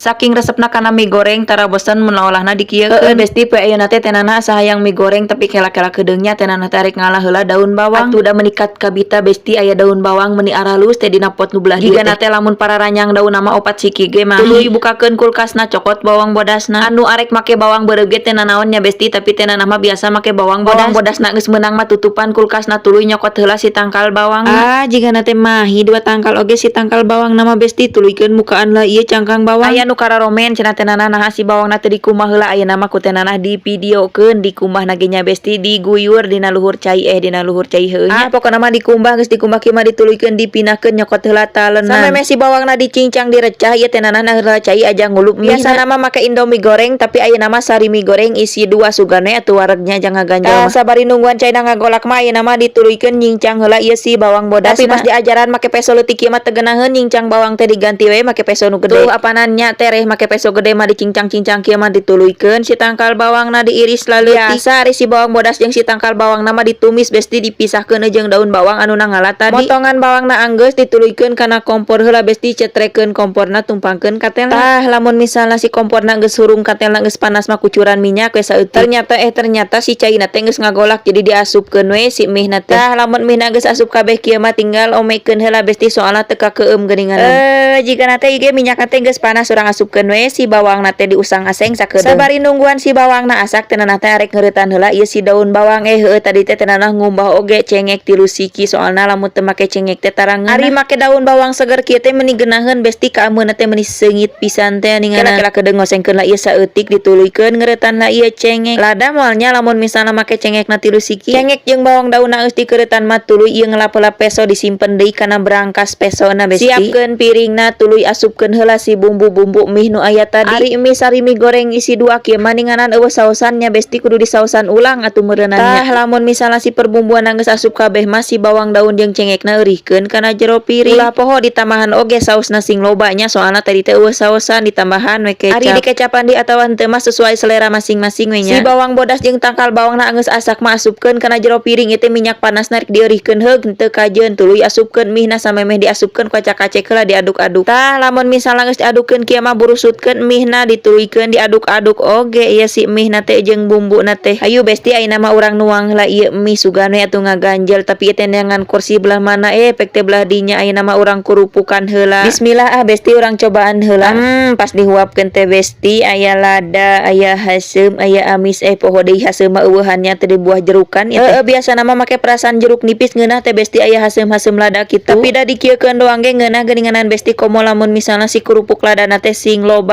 Saking resepna kana mie goreng, tara bosen mun olahna dikieukeun. Heueuh, Besti, poe ayeuna teh tenana asa hayang mie goreng, tapi kela-kela keudeung nya tenana teh arek ngalah heula daun bawang. Atuh da menikat kabita, Besti, aya daun bawang meuni aralus teh dina pot nu belah dieu teh. Jigana teh lamun pararanyang daunna mah opat siki ge mah. Tuluy bukakeun kulkasna, cokot bawang bodasna. Anu arek make bawang beureum ge teu nanaon nya, Besti, tapi tenana mah biasa make bawang bodas. Bawang bodasna geus meunang mah, tutupan kulkasna, tuluy nyokot heula si tangkal bawang. Ah, jigana teh mahi dua tangkal oge si tangkal bawang mah, Besti. Tuluykeun mukaan lah ieu cangkang bawang. Aya nu kararomen cenah, tenana naha si bawangna teu dikumbah heula. Ayeuna mah ku tenana divideokeun dikumbahna ge nya, Besti, diguyur dina luhur cai, eh, dina luhur cai heueuh nya. Ah, pokona mah dikumbah. Geus dikumbah kieu mah dituluykeun dipindahkeun, nyokot heula talenan. Samemeh si bawangna dicincang, direcah ieu tenana heula cai aja ngulup mie. Biasana mah make Indomie goreng, tapi ayeuna mah sarimi goreng isi dua, sugan we atuh waregnya jangan ngaganjel mah. Sabari nungguan caina ngagolak mah, ayeuna mah dituluykeun nyincang heula ieu si bawang bodas. Tapi pas diajaran make peso leutik kieu mah teu geunaheun nyincang bawang teh, diganti we make peso nu gede. Tuh apanan nya tereh make peso gede mah dicincang-cincang kieu mah. Dituluykeun si tangkal bawangna diiris laleutik. Biasa ari si bawang bodas jeung si tangkal bawangna mah ditumis, Besti, dipisahkeun jeung daun bawang anu ngala tadi. Motongan bawangna anggeus, dituluykeun kana kompor heula, Besti. Cetrekeun komporna, tumpangkeun katelna. Tah, lamun misalna si komporna geus hurung, katelna geus panas mah, kucuran minyak we saeutik. Ternyata, eh, ternyata si caina teh geus ngagolak, jadi diasupkeun we si mie na teh. Tah, lamun mie na geus asup kabeh kieu mah tinggal omekeun heula, Besti, soalna teu kakeueum geuninganan. Eh, jigana teh ieu minyakna teh geus panas, urang asupkeun we si bawangna teh, diusang aseng sakedeung. Sabari nungguan si bawangna asak, tenana teh arek ngeuretan heula ieu si daun bawang. Eh, heueuh, tadi teh tenana ngumbah oge cengek tilu siki, soalna lamun teu make cengek teh tara ngeunah. Ari make daun bawang seger kieu teh meuni geunaheun, Besti, kaameunna teh meuni seungit pisan teh ninganan. Kela-kela kedeung ngosengkeun lah ieu saeutik, dituluykeun ngeuretan lah ieu cengek. Lada moalnya lamun misalna make cengekna tilu siki. Cengek jeung bawang daunna geus dikeuretan mah, tuluy ieu ngelap-elap peso, disimpen deui kana brangkas pesona, Besti. Siapkeun piringna, tuluy asupkeun heula si bumbu-bumbu mie nu aya tadi. Ari mie sarimi goreng isi dua kieu mah ninganan euweuh saosan nya, Besti, kudu disaosan ulang atuh meureunana. Tah, lamun misalna si perbumbuan geus asup kabeh mah, si bawang daun jeung cengekna eurihkeun kana jero piring. Ulah poho ditambahan oge saosna sing loba nya, soalna tadi teh euweuh saosan, ditambahan we kecap. Ari dikecapan di atawa henteu mah sesuai selera masing-masing we nya. Si bawang bodas jeung tangkal bawangna geus asak mah, asupkeun kana jero piring. Ieu minyak panas rek dieurihkeun heug henteu kajeun. Tuluy asupkeun mie na. Samemeh diasupkeun, kocak-kacek heula, diaduk-aduk. Tah, lamun misalna geus diadukkeun kieu mah, burusutkeun mie na, dituluykeun diaduk-aduk oge ieu si mie na teh jeung bumbuna teh. Hayu, Besti, ayeuna mah urang nuang heula ieu mie, sugan we atuh ngaganjel, tapi ieu teh neangan kursi belah mana, eh, pek teh belah dinya. Ayeuna mah urang kurupukan heula. Bismillah ah, Besti, urang cobaan heula. Pas dihuapkeun teh, Besti, aya lada, aya haseum, aya amis. Eh, poho deui, haseum mah euweuhannya teh di buah jerukan ieu teh. Biasana mah make perasan jeruk nipis ngeunah teh, Besti, aya haseum-haseum lada kitu. Tapi da dikieukeun doang ge ngeunah geuninganan, Besti, komo lamun misalna si kerupuk ladana teh sing loba.